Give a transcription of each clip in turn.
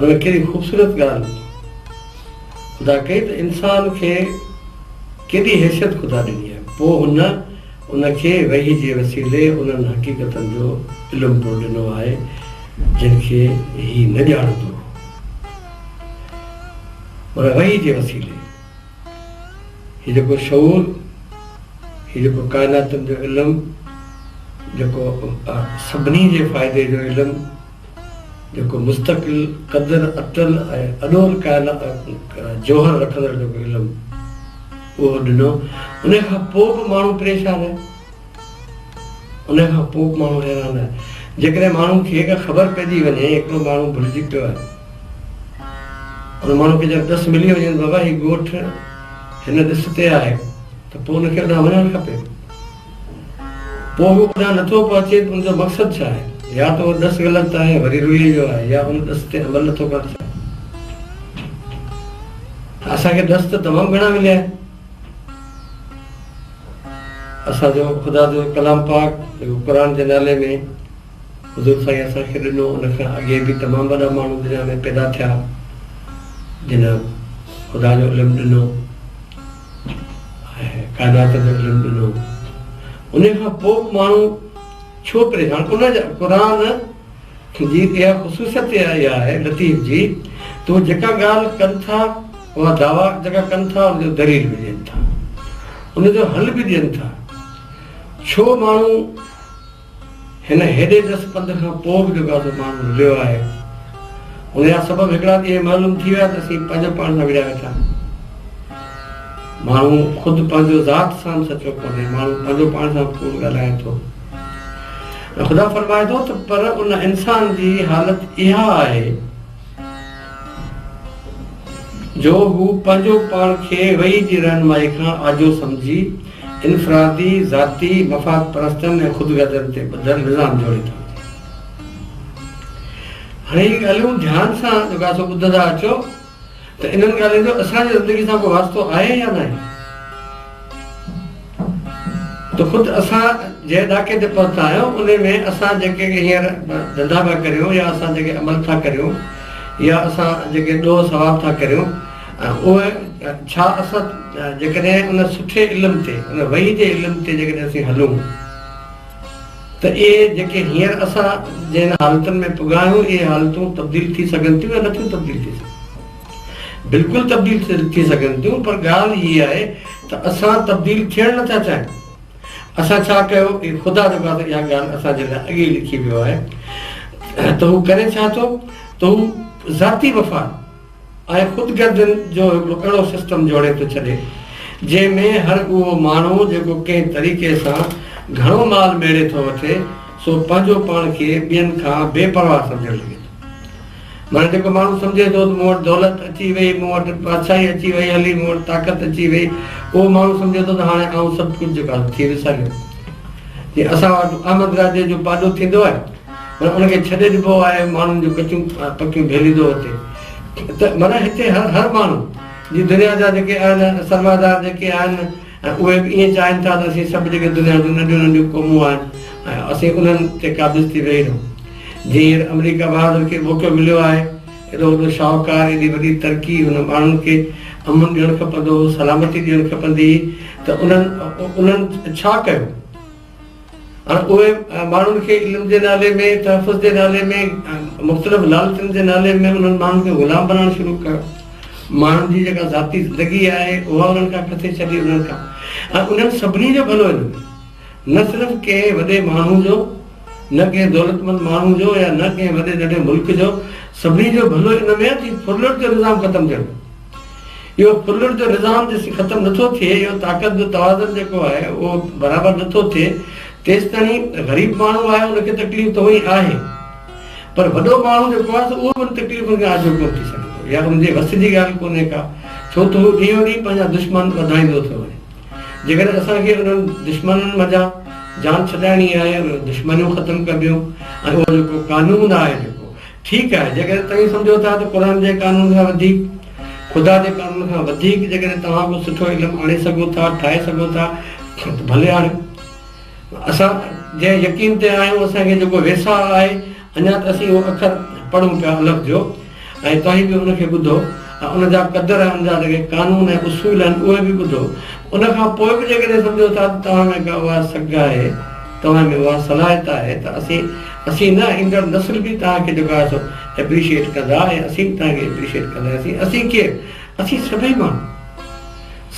ان ۾ ڪيڏي خوبصورت ڳالهه خدا ڪئي ته انسان کي ڪيڏي حيثيت خدا ڏني آهي، پوء هن ان کي وحي جي وسيلي انهن حقيقتن جو علم پڻ ڏنو آهي جن کي هي نه ڄاڻندو هو. معنيٰ وحي جي وسيلي هي جيڪو شعور، هي جيڪو ڪائناتن جو علم، جيڪو سڀني جي فائدي جو علم، جيڪو مستقل، قدر، اٽل ۽ اڏول جوهر رکندڙ جيڪو علم اهو ڏنو، ان کان پوء به ماڻهو پريشان آهي، ان کان پوء به ماڻهو حيران آهي. جيڪڏهن ماڻهو کي ڪا خبر پئجي وڃي، هڪڙو ماڻهو ڀلجي پيو آهي، ان ماڻهو کي جڏهن ڏس ملي وڃي ته بابا هي ڳوٺ هن ڏس تي آهي ته پوء ان کي اوڏانهن وڃڻ کپي. پوء هو اوڏانهن نٿو پهچي ته ان جو مقصد ڇا آهي؟ يا ته اهو ڏس غلط آهي وري رلي ويو آهي يا ان ڏس تي عمل نٿو ڪرڻ چاهي. ته اسان کي ڏس ته تمام گهڻا مليا آهن. اسان جو خدا جو ڪلام پاڪ جيڪو قرآن جي نالي ۾ حضور سائين اسان کي ڏنو ان کان اڳي به تمام وڏا ماڻهو دنيا ۾ پيدا ٿيا جن خدا جو علم ڏنو. ۽ ڪائنات جو علم ڏنو ان کان پوء به ماڻهو ڇو پريشان ان جا قرآن جي اها خصوصيت اها آهي لطيف جي ته هو جيڪا ڳالهه ڪن ٿا اها دعويٰ جيڪا ڪن ٿا ان جو دليل به ڏين ٿا ان جو حل به ڏين ٿا ڇو ماڻهو هن هيڏي ڏس پنڌ کان پوء به جيڪو آهي سو ماڻهو رليو آهي. ان جا سبب هڪڙا ته اهي معلوم ٿي ويا ته اسين پنهنجو پاڻ سان وڙهيا ويٺا آهيون. ماڻهو خود پنهنجو ذات سان به سچو ڪونهي، ماڻهو پنهنجو پاڻ سان به ڪوڙ ڳالهائي ٿو. ۽ خدا فرمائي ٿو ته پر ان انسان جي حالت اها آهي جو هو پنهنجو پاڻ کي وحي جي رهنمائي کان آجو سمجهي انفرادي، ذاتي، مفاد پرستن ۽ خود غرضن تي ٻڌل نظام جوڙي ٿو وڃي. هاڻي هي ڳالهيون ڌيان سان جيڪو آهي سو ٻڌندا اچو ته انهن ڳالهين جو اسان جي زندگي سان ڪو واسطو آهي يا ناهي؟ ته خود اسان جنهن ڏاڪي تي پهتا آهيون انهي ۾ اسان جيڪي هينئر ڌنڌا پيا ڪريون يا اسان جيڪي عمل ٿا ڪريون يا اسان جيڪي ڏوهه ثواب ٿا ڪريون اهي ڇا اسان جيڪڏهن ان سٺي علم تي ان وحي جي علم تي جيڪڏهن اسين هلون ته اهي جيڪي هينئر اسان جنهن حالتن ۾ پڳا آهيون اهي حالتون تبديل ٿي سگهن ٿيون يا نٿيون تبديل ٿي سگهن؟ بلڪل تبديل ٿي سگهن ٿيون پر ڳالهه هي آهي ته اسان تبديل ٿيڻ نٿا چاهيون. اسان ڇا ڪيو؟ هي خدا جو ڪاتب اها ڳالهه اسان جي لاء اڳي ئي لکي ويو آهي ته هو ڪري ڇا ٿو ته هو ذاتي وفا ۽ خود غرضين جو هڪڙو اهڙو سسٽم جوڙي ٿو ڇڏي جنهن ۾ هر اهو ماڻهو جيڪو ڪنهن طريقي سان گهڻو مال ميڙي ٿو وٺي سو پنهنجو پاڻ کي ٻين کان بي پرواهه سمجهڻ لڳي ٿو. معنيٰ جيڪو ماڻهو سمجهي ٿو ته مون وٽ دولت اچي وئي، مون وٽ بادشاهي اچي وئي هلي، مون وٽ طاقت اچي وئي، اهو ماڻهو سمجهي ٿو ته هاڻي آئون سڀ ڪجهه جيڪو آهي ٿي وساريو. جيئن اسان وٽ احمد راجي جو پاڏو ٿيندو آهي، معنيٰ ان کي ڇڏي ڏبو آهي، ماڻهن جون ڪچيون پڪيون ڀيليندو وتي ته معنيٰ هتي هر هر ماڻهو جي دنيا جا جيڪي آهن سرمائيدار جيڪي آهن ۽ اهي به ائين چاهين ٿا ته اسين سڀ جيڪي دنيا جون ننڍيون ننڍيون قومون آهن ۽ اسين انهن تي قابض ٿي ويهي رهون. جيئن هينئر آمريڪا بهادر کي موقعو مليو آهي، ايڏو وڏو شاهوڪار، ايڏي وڏي ترقي، هن ماڻهن کي امن ڏيڻ کپندو هو، سلامتي ڏيڻ کپندي هئي ته انهن انهن ڇا ڪيو؟ هاڻ اهي ماڻهن کي علم جي نالي ۾، تحفظ جي نالي ۾، مختلف لالچن جي نالي ۾ انهن ماڻهن کي غلام بنائڻ شروع ڪيو. ماڻهن جي جيڪا ذاتي زندگي آهي اها انهن کان کسي ڇڏي انهن کان ۽ انهن سڀني جو ڀلو هن ۾ نه صرف ڪنهن وڏي ماڻهو جو نه ڪنهن دولتمند ماڻهو جو يا نه ڪنهن وڏي ننڍي ملڪ جو سڀني جو ڀلو ان ۾ آهي ته هي ڦرلٽ جو نظام ختم ٿيڻ کپي. اهو ڦرلٽ جو نظام جيسين ختم نٿو ٿئي، اهو طاقت جو توازن جيڪو آهي اهو برابر نٿو ٿئي، تيستائين غريب ماڻهو آهي ان کي تڪليف ته هونئن آهي پر وڏو ماڻهو جيڪو آهي سو اهو به ان تڪليفن کان آجو ڪونه ٿي سگهندو يا ان جي وس جي ڳالهه ڪونهي ڪا، ڇو ته هو ڏينهون ڏينهن پنهنجا دشمن وڌائيندو ٿو وڃي. جيڪڏهن اسان کي انهن دشمنن منجهان جان ڇڏائڻي آهي، اهي دشمنيون ختم ڪبيون ۽ اهو جيڪو قانون آهي جيڪو ٺيڪ آهي، جيڪڏهن توهين سمجهو ٿا ته قرآن جي قانون کان وڌيڪ، خدا جي قانون کان وڌيڪ جيڪڏهن توهان ڪو سٺو علم آڻي سگهو ٿا، ٺاهي سگهو ٿا ته ڀلي آڻيو. اسان جنهن يقين تي آهيون، اسان کي جيڪو ويساهه آهي، اڃا ته اسين اهو اکر پڙهون پيا الف جو، ۽ توهين به ان کي ٻڌو ۽ ان جا قدر ۽ ان جا جيڪي قانون ۽ اصول آهن اهي به ٻڌو. ان کان پوء به جيڪڏهن سمجهو ٿا ته توهان ۾ ڪا اها سگهه آهي، توهان ۾ اها صلاحيت آهي ته اسين، اسين نه ايندڙ نسل به توهان کي جيڪو آهي سو ايپريشيئيٽ ڪندا ۽ اسين به توهان کي ايپريشيئيٽ ڪنداسين. اسين ڪير؟ اسين سڀئي ماڻهو.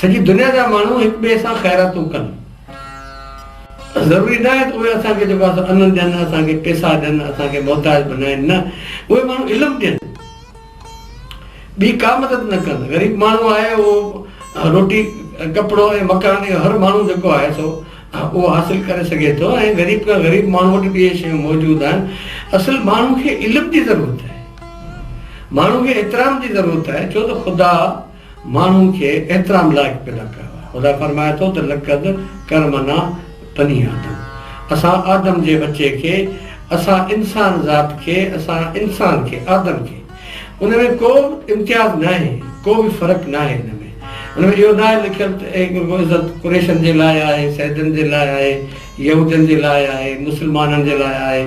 سڄي دنيا جا ماڻهو هڪ ٻئي سان خيراتون ڪن. ضروري ناهي ته اهي اسان کي جيڪو آهي سو ان ڏين، اسان کي پيسا ڏين، اسان کي محتاج بنائين، نه، اهي ماڻهو علم ڏين، ٻي ڪا مدد نه ڪن. غريب ماڻهو آهي اهو روٽي، ڪپڙو ۽ مڪان اهو هر ماڻهو جيڪو آهي سو اهو حاصل ڪري سگهي ٿو ۽ غريب کان غريب ماڻهو وٽ به اهي شيون موجود آهن. اصل ماڻهو کي علم جي ضرورت آهي، ماڻهو کي احترام جي ضرورت آهي، ڇو ته خدا ماڻهن کي احترام لائق پيدا ڪيو آهي. خدا فرمائي ٿو ته لقد ڪرمنا بني آدم اسان آدم جي ٻچي کي، اسان انسان ذات کي، اسان انسان کي، آدم کي. ان ۾ ڪو به امتياز ناهي، ڪو به فرق ناهي ان ۾. ان ۾ اهو ناهي لکيل ته اهي رڳو عزت قريشن جي لاء آهي، سيدن جي لاء آهي، يهودين جي لاء آهي، مسلمانن جي لاء آهي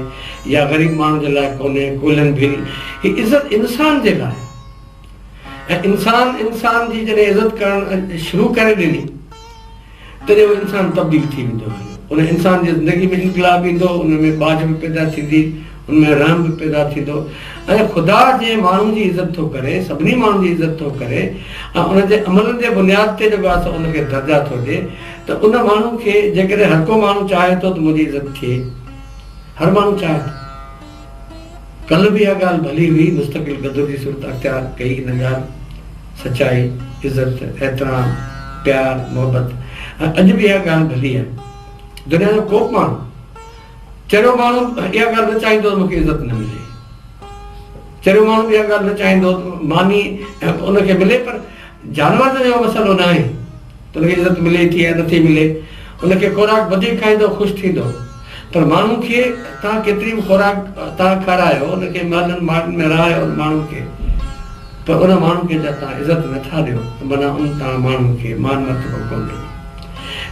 يا غريب ماڻهن جي لاء ڪونهي، ڪولهين ڀيلين. هي عزت انسان جي لاء آهي. ۽ انسان انسان جي جڏهن عزت ڪرڻ شروع ڪري ڏني تڏهن اهو انسان تبديل ٿي ويندو هليو. ان انسان جي زندگي ۾ انقلاب ايندو، ان ۾ ٻاجهه به پيدا ٿيندي، ان ۾ رحم به پيدا ٿيندو ۽ خدا جنهن ماڻهو جي عزت ٿو ڪري، سڀني ماڻهن جي عزت ٿو ڪري ۽ ان جي عملن جي بنياد تي جيڪو آهي سو ان کي درجا ٿو ڏئي ته ان ماڻهو کي جيڪڏهن هر ڪو ماڻهو چاهي ٿو ته منهنجي عزت ٿئي، هر ماڻهو چاهي ٿو. ڪلهه به اها ڳالهه ڀلي هئي، مستقل قدر جي صورت اختيار ڪئي ان ڳالهه، سچائي، عزت، احترام، پيار، محبت ۽ اڄ به اها ڳالهه ڀلي آهي. دنيا جو ڪوبه ماڻهو، چريو ماڻهو به اها ڳالهه نه چاهيندو ته مون کي عزت نه ملي. چريو ماڻهو به اها ڳالهه نه چاهيندو ته ماني ان کي ملي پر جانور جو اهو مسئلو ناهي ته ان کي عزت ملي ٿي يا نٿي ملي، ان کي خوراڪ وڌيڪ کائيندو خوش ٿيندو پر ماڻهو کي توهان ڪيتري به خوراڪ توهان کارايو ان کي محلن ماڙين ۾ رهايو ان ماڻهو کي پر ان ماڻهو کي جا توهان عزت نٿا ڏيو ته معنيٰ ان توهان ماڻهو کي مان مرتبو ڪونه ڏنو.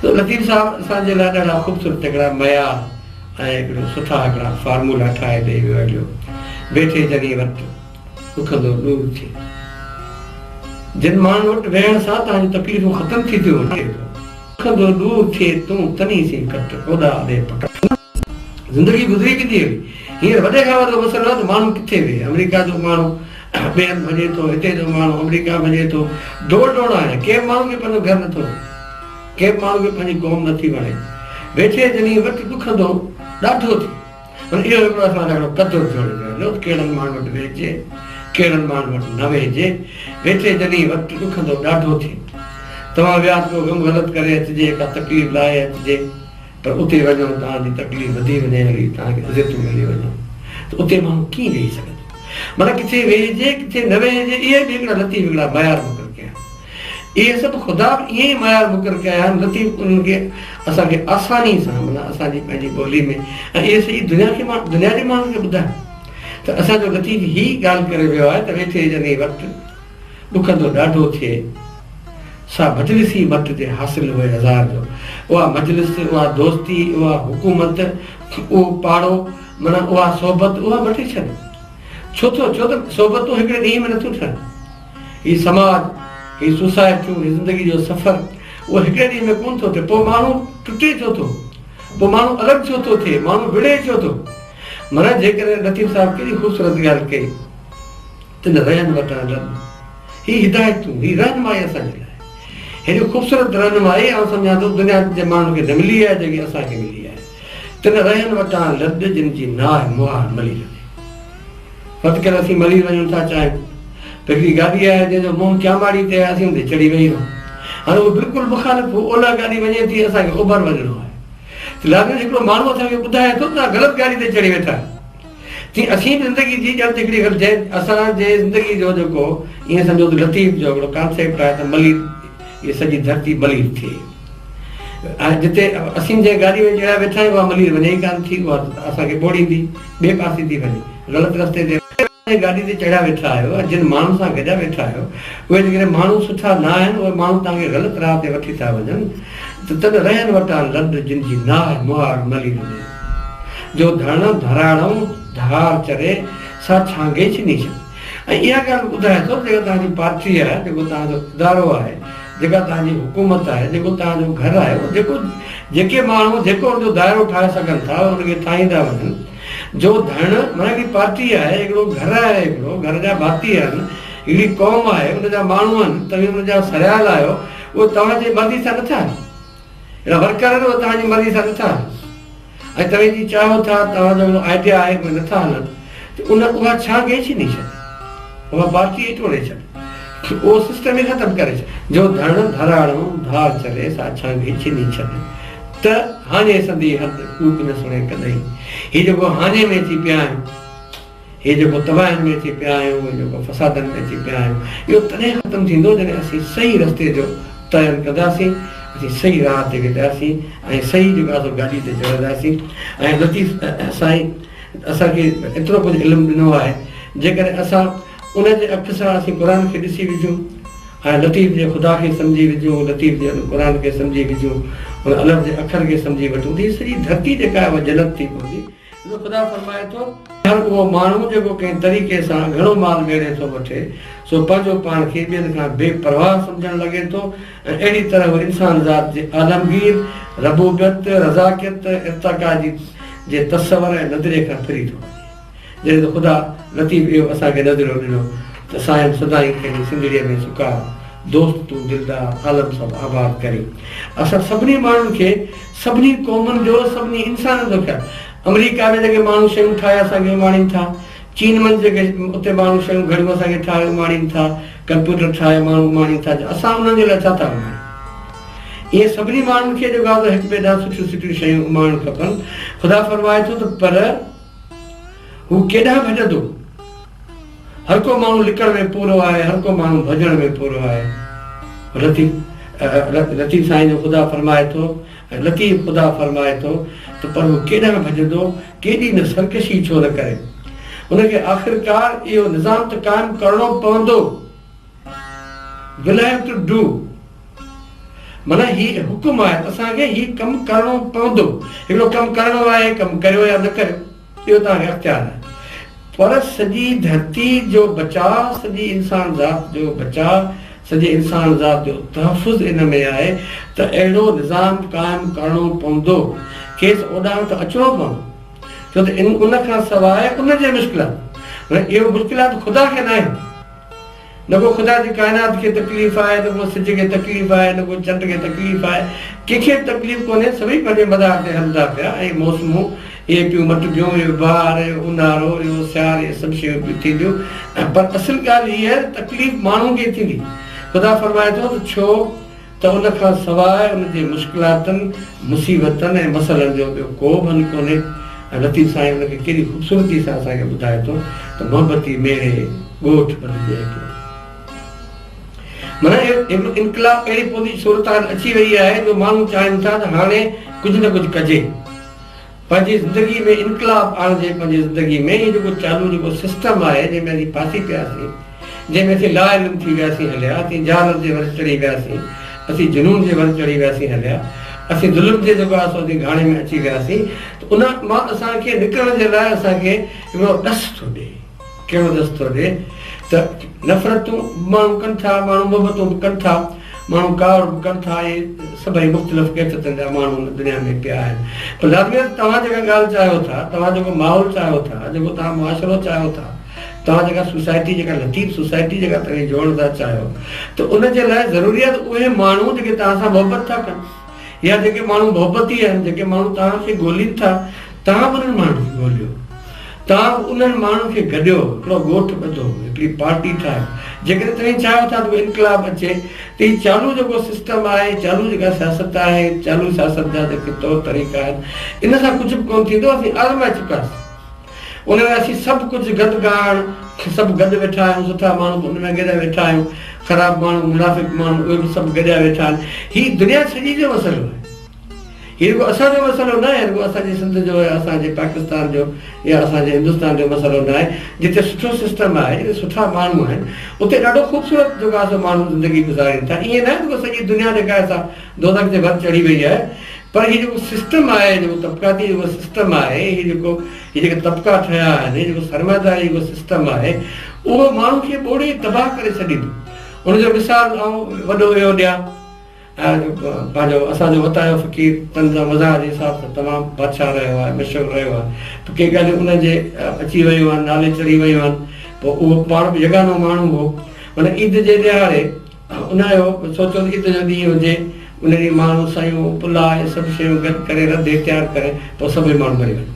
ته لطيف صاحب اسان جي لاء ڏاڍا خوبصورت هڪڙا معيار ۽ هڪڙو سٺا هڪڙا فارمولا ٺاهي ڏئي ويو هليو ويٺي جني وٽ. ڏکندو ڏور ٿئي. جن ماڻهن وٽ ويهڻ سان توهان جون تڪليفون ختم ٿي ٿيون وڃن. ڏکندو ڏور ٿئي تون تني سين ڪٽ اوڏا ڏي پڪڙ. زندگي گذري ويندي هئي. هينئر وڏي کان وڏو مسئلو آهي ته ماڻهو ڪٿي ويهي. آمريڪا جو ماڻهو ٻئي هنڌ ڀڄي ٿو، هتي جو ماڻهو آمريڪا ڀڄي ٿو. ڊوڙ ڊوڙ آهي. ڪنهن به ماڻهو کي پنهنجو گهر نٿو وڻي. ڪنهن به ماڻهو کي پنهنجي قوم نٿي وڻي. ويٺي جني وٽ ڏکندو ڏاڍو ٿئي. پر اهو هڪڙو اسان لاء هڪڙو قدر جوڙي ويو هليو ته ڪهڙن ماڻهن وٽ ويهجي، ڪهڙن ماڻهن وٽ نه ويهجي. ويٺي جني وقت ڏکندو ڏاڍو ٿئي. توهان ويا ته ڪو غم غلط ڪري اچجي، ڪا تڪليف لاهي اچجي، پر اتي وڃو توهان جي تڪليف وڌي وڃي هلي، توهان کي اذيتون ملي وڃن ته اتي ماڻهو ڪيئن ويهي سگهندو؟ معنيٰ ڪٿي ويهجي، ڪٿي نه ويهجي، اهي به هڪڙا لطيف هڪڙا معيار مقرر ڪيا آهن. اهي سڀ خدا به ائين ئي معيار مقرر ڪيا آهن، لطيف انهن کي اسان کي آساني سان معنيٰ اسان جي پنهنجي ٻولي ۾ ۽ اهي سڄي دنيا کي دنيا جي ماڻهن کي ٻڌائي ته اسان جو لطيف هي ڳالهه ڪري ويو آهي ته ويٺي جني وقت ڏکندو ڏاڍو ٿئي سا مجلس ئي مٽ جي حاصل هئي هزار جو اها مجلس اها دوستي اها حڪومت اهو پاڙو معنيٰ اها صحبت اها مٽي ڇڏ ڇو ٿو ڇو ته صحبتون هڪڙي ڏينهن ۾ نٿيون ٺهن. هي سماج، هي سوسائٽيون، هي زندگي جو سفر اهو هڪڙي ڏينهن ۾ ڪونه ٿو ٿئي. پوء ماڻهو ٽٽي ڇو ٿو؟ پوء ماڻهو الڳ ڇو ٿو ٿئي؟ ماڻهو وڙهي ڇو ٿو؟ معنيٰ جيڪڏهن لطيف صاحب ڪيڏي خوبصورت ڳالهه ڪئي تن رهن وٽان لڏ. هي هدايتون، هي رهنمائي اسان جي لاء. هيڏي خوبصورت رهنمائي آئون سمجهان ٿو دنيا جي ماڻهن کي نه ملي آهي جيڪي اسان کي ملي آهي. تن رهن وٽان لڏ جن جي ناهه مهار ملي لڏي. فرض ڪر اسين ملير وڃڻ ٿا چاهيون ته هڪڙي گاڏي آهي جنهن جو منهن ڪياماڙي تي آهي اسين ان تي چڙهي ويهي رهون. هاڻي اهو بلڪل مخالف هو اولهه گاڏي وڃي ٿي اسان کي اوڀر وڃڻو آهي ته لازمي هڪڙو ماڻهو اسان کي ٻڌائي ٿو ته توهان غلط گاڏي تي چڙهي ويٺا آهيو. تيئن اسين به زندگي جي ڄڻ ته هڪڙي غلط جنهن اسان جي زندگي جو جيڪو ائين سمجهو ته لطيف جو هڪڙو ڪانسيپٽ آهي ته ملير هيء سڄي ڌرتي ملير ٿئي ۽ جتي اسين جنهن گاڏي ۾ چڙهيا ويٺا آهيون اها ملير وڃي ئي ڪانه ٿي اها اسان کي ٻوڙيندي ٻئي پاسي ٿي وڃي غلط رستي تي جنهن گاڏي تي چڙهيا ويٺا آهيو ۽ جن ماڻهن سان گڏيا ويٺا آهيو اهي جيڪڏهن ماڻهو سٺا نه آهن اهي ماڻهو توهان کي غلط راهه تي وٺي ٿا وڃن ته تن رهن وٽان لڏ جن جي ناهه مهاڙ ملير ڏي جو ڌڻ ڌراڙئون ڌار چري سا ڇانگي ڇني ڇڏ. ۽ اها ڳالهه به ٻڌائي ٿو ته جيڪا توهان جي پارٽي آهي، جيڪو توهان جو ادارو آهي، جيڪا توهان جي حڪومت آهي، جيڪو توهان جو گهر آهي، اهو جيڪو جيڪي ماڻهو جيڪو ان جو دائرو ٺاهي سگهن ٿا اهي ان کي ٺاهيندا وڃن. جو ڌڻ معنيٰ هڪڙي پارٽي آهي، هڪڙو گهر آهي، هڪڙو گهر جا ڀاتي آهن، هڪڙي قوم آهي، ان جا ماڻهو آهن، توهين ان جا سريال آهيو، اهي توهان جي مرضي سان نٿا هلن. اهڙا ورڪر آهن اهي توهان جي مرضي سان نٿا هلن ۽ توهين جي چاهيو ٿا توهان جو آئيڊيا آهي اهي نٿا هلن ته ان اها ڇانگ ئي ڇني ڇڏ، اها پارٽي ئي ٽوڙي ڇڏ، اهو سسٽم ئي ختم ڪري ڇڏ. جو ڌڻ ڌراڙون ڌار چري سا ڇانگ ئي ڇني ڇڏ ته هاڃي سندي حد ڪوڪ نه سڻي ڪڏهين. هي جيڪو هاڃي ۾ اچي پيا آهيون. هي جيڪو تباهين ۾ اچي پيا آهيون، هي جيڪو فسادن ۾ اچي پيا آهيون، اهو تڏهن ختم ٿيندو جڏهن اسين صحيح رستي جو تعين ڪنداسين، اسين صحيح راهه تي وينداسين ۽ صحيح جيڪو آهي سو گاڏي تي چڙهنداسين ۽ لطيف سائين اسان کي ايترو ڪجهه علم ڏنو آهي، جيڪڏهن اسان ان جي اک سان اسين قرآن کي ڏسي وجهون ۽ لطيف جي خدا کي سمجهي وجهون، لطيف جي ان قرآن کي سمجهي وجهون، ان الف جي اکر کي سمجهي وٺون ته هي سڄي ڌرتي جيڪا آهي اها جنت ٿي پوندي. جو خدا فرمائي ٿو. هر اهو ماڻهو جيڪو ڪنهن طريقي سان گهڻو مال ميڙي ٿو وٺي، سو پنهنجو پاڻ کي ٻين کان بي پرواهه سمجهڻ لڳي ٿو ۽ اهڙي طرح هو انسان ذات جي عالمگير ربوبيت، رزاقيت، ارتقا جي جي تصور ۽ نظريي کان ڦري ٿو وڃي. جڏهن ته خدا لطيف اهو اسان کي نظريو ڏنو ته سائين سدائين ڪرين سنڌڙيء ۾ سڪار، دوست تون دلدار، عالم سڀ آباد ڪرين. اسان سڀني ماڻهن کي سڀني قومن جو، سڀني انسانن جو خيال. آمريڪا ۾ جيڪي ماڻهو شيون ٺاهي اسان کي اماڻين ٿا، چين منجهه جيڪي اتي ماڻهو شيون گهڙيون اسان کي ٺاهي اماڻين ٿا، ڪمپيوٽر ٺاهي ماڻهو اماڻين ٿا، اسان انهن جي لاء ڇا ٿا اماڻيون؟ ائين سڀني ماڻهن کي جيڪو آهي سو هڪ ٻئي ڏانهن سٺيون سٺيون شيون اماڻڻ کپن. خدا فرمائي ٿو ته پر هو ڪيڏانهن ڀڄندو؟ هر ڪو ماڻهو لڪڻ ۾ پورو آهي، هر ڪو ماڻهو ڀڄڻ ۾ پورو آهي. لطيف لطيف سائين جو خدا فرمائي ٿو ۽ لطيف خدا فرمائي ٿو ته پر هو ڪيڏانهن ڀڄندو، ڪيڏي نه سرڪشي ڇو نه ڪري. هن کي آخرڪار اهو نظام ته قائم ڪرڻو پوندو. Will have to do معنيٰ هي حڪم آهي ته اسان کي هي ڪم ڪرڻو پوندو. هڪڙو ڪم ڪرڻو آهي، ڪم ڪريو يا نه ڪريو. اهو توهان کي اختيار آهي پر سڄي ڌرتي جو بچاء، سڄي انسان ذات جو بچاء، سڄي انسان ذات جو تحفظ ان ۾ آهي ته اهڙو نظام قائم ڪرڻو پوندو، کيس اوڏانهن ته اچڻو پوندو، ڇو ته ان کان سواء ان جي مشڪلات، اهو مشڪلات خدا کي ناهن. نه ڪو خدا جي ڪائنات کي تڪليف آهي، نه ڪو سج کي تڪليف آهي، نه ڪو چنڊ کي تڪليف آهي، ڪنهن کي به تڪليف ڪونهي، سڀئي پنهنجي مدار تي هلندا پيا ۽ موسمون اهي پيون مٽبيون، اهو بهار، اهو اونهارو، اهو سيار، اهي سڀ شيون پيون ٿينديون پر اصل ڳالهه هيء آهي ته تڪليف ماڻهو کي ٿيندي. خدا فرمائي ٿو ته ڇو ته ان کان سواء ان جي مشڪلاتن، مصيبتن ۽ مسئلن جو ٻيو ڪو به حل ڪونهي ۽ لطيف سائين ان کي ڪيڏي خوبصورتي سان اسان کي ٻڌائي ٿو ته محبتي ميڙي ڳوٺ ٻڌجي هڪڙو. معنيٰ اهو هڪڙو انقلاب اهڙي پوزي صورتحال اچي وئي آهي جو ماڻهو چاهين ٿا ته هاڻي ڪجهه نه ڪجهه ڪجي. پنهنجي زندگي ۾ انقلاب آڻجي پنهنجي زندگي ۾ هي جيڪو چالو جيڪو سسٽم آهي جنهن ۾ اسين ڦاسي پياسين جنهن ۾ اسين لا علم ٿي وياسين هليا اسين جهالت جي ور چڙهي وياسين اسين جنون جي ور چڙهي وياسين هليا اسين ظلم جي جيڪو آهي سو اسين گهاڻي ۾ اچي وياسين ته ان مان اسان کي نڪرڻ جي لاء اسان کي هڪڙو ڏس ٿو ڏئي. ڪهڙو ڏس ٿو ڏئي ته نفرتون به ماڻهو ڪن ٿا، ماڻهو محبتون به ڪن ٿا، ماڻهو ڪاوڙ به ڪن ٿا، اهي سڀئي مختلف ڪيفيتن جا ماڻهو هن دنيا ۾ پيا آهن. پر لازمي آهي ته توهان جيڪا ڳالهه چاهيو ٿا، توهان جيڪو ماحول چاهيو ٿا، جيڪو توهان معاشرو چاهيو ٿا، توهان جيڪا سوسائٽي جيڪا لطيف سوسائٽي جيڪا توهين جوڙڻ ٿا چاهيو ته ان جي لاء ضروري آهي ته اهي ماڻهو جيڪي توهان سان محبت ٿا ڪن يا جيڪي ماڻهو محبتي آهن، جيڪي ماڻهو توهان کي ڳولين ٿا، توهان به انهن ماڻهن کي ڳوليو. توهان به انهن ماڻهن کي گڏيو، هڪڙو ڳوٺ ٻڌو، هڪڙي پارٽي ٺاهيو. جيڪڏهن توهين چاهيو ٿا ته ڪو انقلاب اچي ته هي چالو جيڪو سسٽم آهي، چالو جيڪا سياست آهي، چالو سياست جا جيڪي طور طريقا آهن، ان سان ڪجهه به ڪونه ٿيندو، اسين آزمائي چڪاسين. ان ۾ اسين سڀ ڪجهه گڏ ڳائڻ، سڀ گڏ ويٺا آهيون، سٺا ماڻهو به ان ۾ گڏيا ويٺا آهيون، خراب ماڻهو، منافق ماڻهو اهي به سڀ گڏيا ويٺا آهن. هي دنيا سڄي جو مسئلو آهي. هي رڳو اسان جو مسئلو ناهي، رڳو اسان جي سنڌ جو يا اسان جي پاڪستان جو يا اسان جي هندستان جو مسئلو ناهي. جتي سٺو سسٽم آهي، جتي سٺا ماڻهو آهن، اتي ڏاڍو خوبصورت جيڪو آهي سو ماڻهو زندگي گذارين ٿا. ائين ناهي ته رڳو سڄي دنيا جيڪا آهي سا دوزخ جي ور چڙهي وئي آهي. پر هي جيڪو سسٽم آهي، جيڪو طبقاتي جيڪو سسٽم آهي، هي جيڪو هي جيڪي طبقا ٺهيا آهن، هي جيڪو سرمائيداري جيڪو سسٽم آهي، اهو ماڻهو کي ٻوڙي تباهه ڪري ڇڏيندو. ان جو مثال آئون وڏو اهو ڏيان، پنهنجو اسان جو وتايو فقير طنز مزاح جي حساب سان تمام بادشاهه رهيو آهي، مشهور رهيو آهي، ته ڪي ڳالهيون ان جي اچي ويون آهن، نالي چڙهي ويون آهن، پوء اهو پاڻ به يگانو ماڻهو هو. معنيٰ عيد جي ڏهاڙي ان اهو سوچيو ته عيد جو ڏينهن هجي، ان ڏينهن ماڻهو سيون، پلاء ۽ سڀ شيون گڏ ڪري رڌي تيار ڪري پوء سڀئي ماڻهو مري وڃن.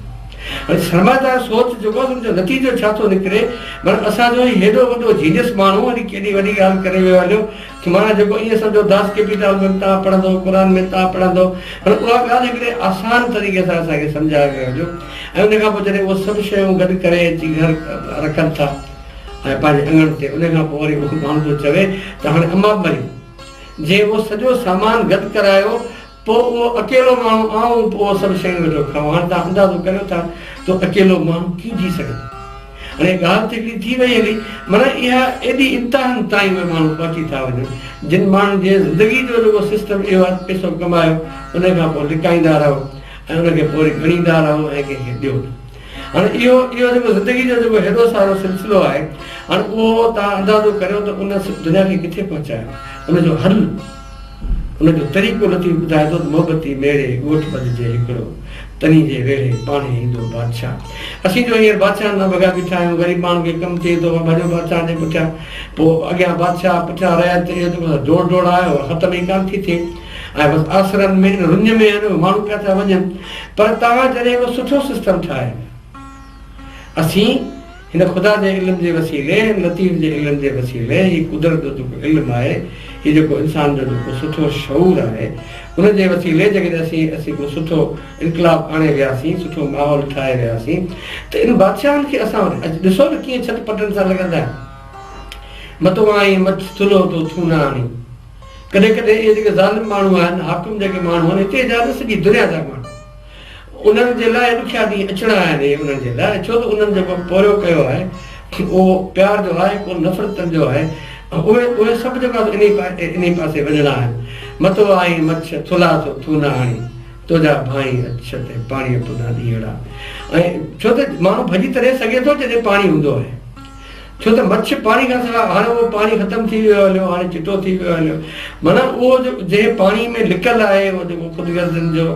هاڻي سرمائيدار سوچ جيڪو آهي ان جو نتيجو ڇا ٿو نڪري؟ معنيٰ اسان جو هي هيڏو وڏو جينيس ماڻهو وري ڪيڏي وڏي ڳالهه ڪري ويو هليو ته معنيٰ جيڪو ائين سمجهو داس ڪيپيٽال ۾ به توهان پڙهندو، قرآن ۾ به توهان پڙهندو پر اها ڳالهه هڪڙي آسان طريقي سان اسان کي سمجهايو ويو هليو ۽ ان کان پوء جڏهن اهو سڀ شيون گڏ ڪري اچي گهر رکن ٿا ۽ پنهنجي اڱڻ تي ان کان پوء وري اهو ماڻهو ٿو چوي ته هاڻي امان به مري جنهن اهو سڄو سامان گڏ ڪرايو پوء اهو اڪيلو ماڻهو آئون پوء اهو سڀ شيون ويٺو کائون هاڻي توهان اندازو ڪريو ٿا ته اڪيلو ماڻهو ڪيئن جي سگهندو هاڻي ڳالهه ته هڪڙي ٿي وئي هلي معنيٰ اها ايڏي انتهن تائين اهي ماڻهو پهچي ٿا وڃن جن ماڻهن جي زندگي جو جيڪو سسٽم اهو آهي ته پئسو ڪمايو ان کان پوء لڪائيندا رهو ۽ ان کي پوء وري ڳڻيندا رهو ۽ ڪنهن کي ڏيو نه. هاڻي اهو اهو جيڪو زندگي جو جيڪو هيڏو سارو سلسلو آهي هاڻي اهو توهان اندازو ڪريو ته ان دنيا کي ڪٿي پهچايو ان جو حل ان جو طريقو لطيف ٻڌائي ٿو ته محبتي ميڙي ڳوٺ ٻڌجي هڪڙو تني جي ويڙهي پاڻهي ايندو بادشاهه اسين جو هينئر بادشاهن ڏانهن ڀڳا بيٺا آهيون غريب ماڻهن کي ڪم ٿئي ٿو ڀڄو بادشاهن جي پٺيان پوء اڳيان بادشاهه پٺيان رعيت اهو جيڪو ڊوڙ ڊوڙ آهي اها ختم ئي ڪانه ٿي ٿئي ۽ بس آسرن ۾ ان رڃ ۾ آهن اهي ماڻهو پيا ٿا وڃن پر توهان جڏهن هڪڙو سٺو سسٽم ٺاهي اسين هن خدا جي علم جي وسيلي هن لطيف جي علم جي وسيلي هي قدرت جو جيڪو علم آهي هي جيڪو انسان جو جيڪو سٺو شعور آهي ان جي وسيلي جيڪڏهن اسين اسين هڪڙو سٺو انقلاب آڻي وياسين سٺو ماحول ٺاهي وياسين ته ان بادشاهن کي اسان وٽ اڄ ڏسو نه ڪيئن ڇٽ پٽن سان لڳندا آهن متو آئين مڇ ٿلهو ٿو ٿون نه آڻين. ڪڏهن ڪڏهن اهي جيڪي ظالم ماڻهو آهن، حاڪم جيڪي ماڻهو آهن، هتي جا نه سڄي دنيا جا ماڻهو، انهن جي لاء ڏکيا ڏينهن اچڻا آهن اهي انهن جي لاء، ڇو ته انهن جيڪو پورهيو ڪيو آهي، اهو پيار جو آهي ڪونه نفرتن جو آهي، اهي اهي سڀ جيڪو آهي انهي انهي پاسي وڃڻا آهن. متو آئين مڇ، ٿلها ٿو ٿو نه آڻين، تنهنجا ڀانئين اڇ تي پاڻيء پنا ڏينهڙا. ۽ ڇو ته ماڻهو ڀڄي تڏهن سگهي ٿو جڏهن پاڻي هوندو آهي. ڇو ته مڇ پاڻي کان سواء هاڻي اهو پاڻي ختم ٿي ويو هليو هاڻي چٽو ٿي ويو هليو معنيٰ اهو جو جنهن پاڻي ۾ لڪل آهي اهو جيڪو خود غرضن جو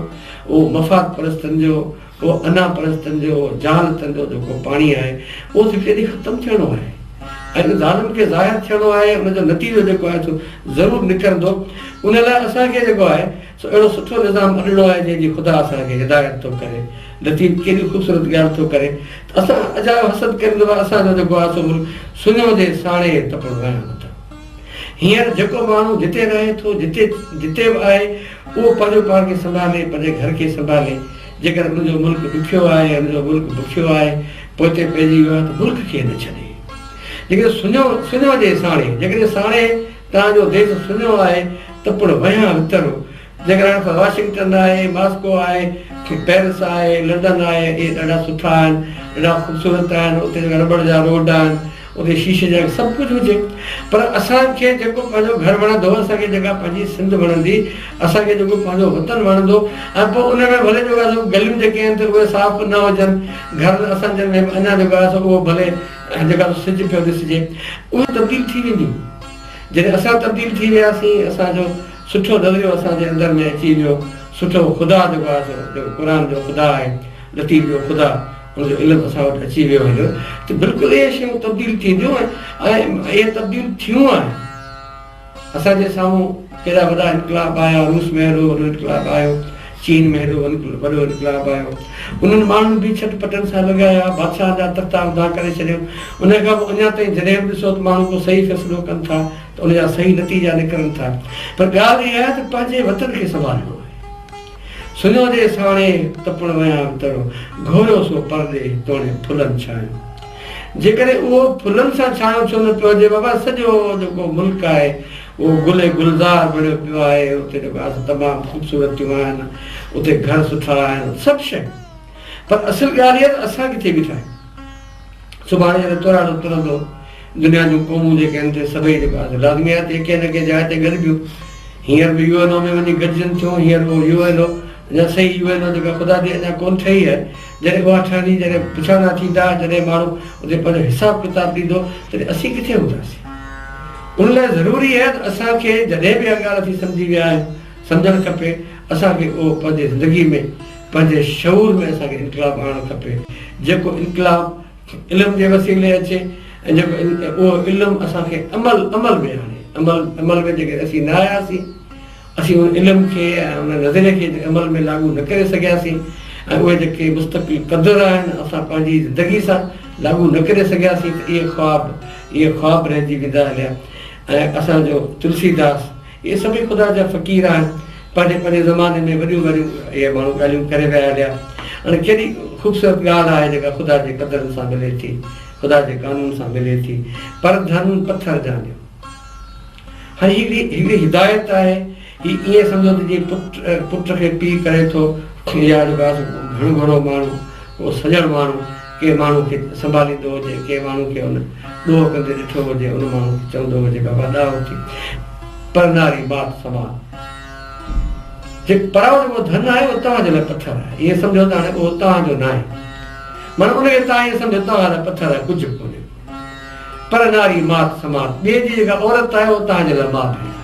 اهو مفاد پرستن جو اهو انا پرستن جو اهو جهالتن جو جيڪو پاڻي آهي اهو ته هڪ ڏينهن ختم ٿيڻو آهي ۽ ان ظالم کي ظاهر ٿيڻو آهي ان جو نتيجو جيڪو آهي سو ضرور نڪرندو ان لاء اسان کي جيڪو آهي سو اهڙو سٺو نظام اڏڻو آهي جنهن جي خدا اسان کي هدايت ٿو ڪري. لطيف ڪيڏي خوبصورت ڳالهه ٿو ڪري ته اسان اجايو حسد ڪريون ٿا اسان جو جيڪو آهي سو ملڪ سڃو جي ساڻي تپڻ رهيا نٿا. هينئر جيڪو ماڻهو جتي رهي ٿو جتي جتي به آهي اهو پنهنجو پاڻ کي سنڀالي پنهنجي گهر کي سنڀالي جيڪر ان جو ملڪ ڏکيو آهي ان جو ملڪ بکيو آهي پوئتي پئجي ويو آهي ته ملڪ کي نه ڇڏي. جيڪڏهن سڃو سڃو جي ساڻي جيڪڏهن ساڻي توهان جو ديس سڃو آهي ته پڻ وهيان وترو. جيڪڏهن هاڻي واشنگٽن آهي، ماسڪو آهي، پيرس آهي، لنڊن آهي، اهي ڏاڍا سٺا آهن، ڏاڍا خوبصورت آهن، اتي جيڪا رٻڙ جا روڊ آهن، اتي شيشي جا سڀ ڪجهه هجي پر اسان کي جيڪو پنهنجو گهر وڻندو، اسان کي جيڪا پنهنجي سنڌ وڻندي، اسان کي جيڪو پنهنجو وطن وڻندو ۽ پوء ان ۾ ڀلي جيڪو آهي سو گليون جيڪي آهن ته اهي صاف نه هجن، گهر اسان جن ۾ به اڃا جيڪو آهي سو اهو ڀلي جيڪا سج پيو ڏسجي، اهي تبديل ٿي وينديون. جڏهن اسان تبديل ٿي وياسين، اسان جو سٺو نظريو اسان جي اندر ۾ اچي ويو، سٺو خدا جيڪو آهي سو جيڪو قرآن جو خدا آهي، لطيف جو خدا، ان جو علم اسان وٽ اچي ويو هليو ته بلڪل اهي شيون تبديل ٿينديون ۽ اهي تبديل ٿيون آهن. اسان جي سامهون ڪيڏا وڏا انقلاب آيا، روس ۾ هيڏو وڏو انقلاب آيو، چين ۾ هيڏو وڏو انقلاب آيو. انهن ماڻهن به ڇٽ پٽن سان لڳايا، بادشاهن جا تختا اونڌا ڪري ڇڏيو. ان کان پوء اڃا تائين جڏهن به ڏسو ته ماڻهو ڪو صحيح فيصلو ڪن ٿا ته ان جا صحيح نتيجا نڪرن ٿا. پر ڳالهه اها آهي ته پنهنجي وطن کي سنڀالڻو آهي. سڃو جي ساڻي تپڻ ويان وترو، گهوريو سو پرڏيهه توڻي ڦلن ڇانيو. جيڪڏهن اهو ڦلن سان ڇانيو ڇو نه پيو هجي بابا سڄو جيڪو ملڪ آهي اهو گل گلزار بڻيو پيو آهي، اتي جيڪو آهي سو تمام خوبصورتيون آهن، اتي گهر سٺا آهن، سڀ شيون. پر اصل ڳالهه اها ته اسان ڪٿي بيٺا آهيون. سڀاڻي جڏهن تراڙو ترندو، دنيا جون قومون جيڪي آهن سي سڀئي جيڪو آهي سو لازمي آهي ته ڪنهن نه ڪنهن جاء تي گڏبيون. هينئر به يو اين او ۾ وڃي گڏجن ٿيون، هينئر اهو يو اين او اڃا صحيح يو اين او جيڪا خدا جي اڃا ڪونه ٺهي آهي، جڏهن اها ٺهندي، جڏهن پڇاڻا ٿيندا، جڏهن ماڻهو اتي پنهنجو حساب ڪتاب ڏيندو، تڏهن اسين ڪٿي هونداسين؟ ان لاء ضروري آهي ته اسان کي جڏهن به اها ڳالهه اسين سمجهي ويا آهيون، سمجهڻ کپي، اسان کي اهو پنهنجي زندگي ۾، پنهنجي شعور ۾ اسان کي انقلاب آڻڻ کپي، جيڪو انقلاب علم جي وسيلي اچي ۽ جيڪو اهو علم اسان کي عمل عمل ۾ آڻي، عمل عمل ۾ جيڪڏهن اسين نه آياسين، اسين ان علم کي ۽ ان نظريي کي عمل ۾ لاڳو نه ڪري سگهياسين ۽ اهي جيڪي مستقل قدر آهن اسان پنهنجي زندگي سان لاڳو نه ڪري سگهياسين ته اهي خواب اهي خواب رهجي ويندا هليا ۽ اسان جو تلسي داس اهي سڀئي خدا جا فقير آهن پنهنجي پنهنجي زماني ۾ وڏيون وڏيون اهي ماڻهو ڳالهيون ڪري ويا هليا هاڻي ڪيڏي خوبصورت ڳالهه آهي جيڪا خدا جي قدرن سان ملي ٿي خدا جي قانون سان ملي ٿي پر ڌن پٿر جانيو. هاڻي هي هڪڙي هدايت آهي، هي ائين سمجهو ته جيئن پٽ پٽ کي پيء ڪري ٿو يا جيڪو آهي سو گهڻ گهرو ماڻهو ڪو سڄڻ ماڻهو ڪنهن ماڻهو کي سنڀاليندو هجي، ڪنهن ماڻهو کي ان ڏوهه ڪندي ڏٺو هجي، ان ماڻهو کي چوندو هجي بابا ڏاهو ٿي پر ناري مات سمان. جي پرائو جيڪو ڌن آهي اهو توهان جي لاء پٿر آهي، ائين سمجهو ته هاڻي اهو توهان جو ناهي، معنيٰ ان کي توهان ائين سمجهو توهان لاء پٿر آهي ڪجهه به ڪونهي. پر ناري مات سمات، ٻئي جي جيڪا عورت آهي اها توهان جي لاء ماء ڀيڻ آهي.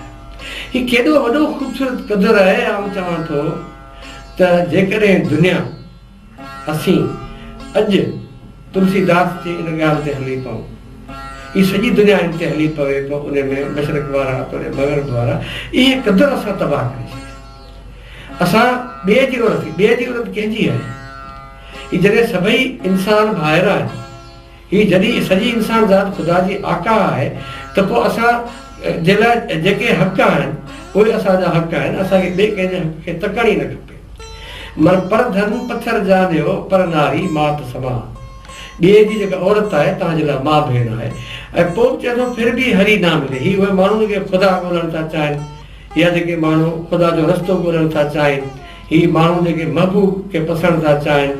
هي ڪيڏو وڏو خوبصورت قدر آهي، آئون چوان ٿو ته جيڪڏهن دنيا اسين اڄ تلسي داس جي ان ڳالهه تي هلي پئون، هي سڄي دنيا ان تي هلي پوي پوء ان ۾ مشرق وارا توڙي مغرب وارا اهي قدر اسان تباهه ڪري ڇڏيا. اسان ٻئي جي عورت، ٻئي جي عورت ڪنهن جي آهي؟ هي جڏهن سڀئي انسان ڀائر آهن. هي جڏهن سڄي انسان ذات خدا جي آقا آهي ته پوء اسان جي لاء جيڪي حق آهن اهي اسان جا حق آهن، اسان کي ٻئي ڪنهن جي حق کي تڪڻ ئي نه کپي. مر پر ڌن پٿر جانيو پر ناري مات سمان. ٻئي جي جيڪا عورت آهي توهان جي لاء ماء ڀيڻ آهي ۽ پوء به چئي ٿو ڦر به هري نه ملي. هي اهي ماڻهو جيڪي خدا ڳولڻ ٿا چاهين يا جيڪي ماڻهو خدا جو رستو ڳولڻ ٿا چاهين، هي ماڻهو جيڪي محبوب کي پسڻ ٿا چاهين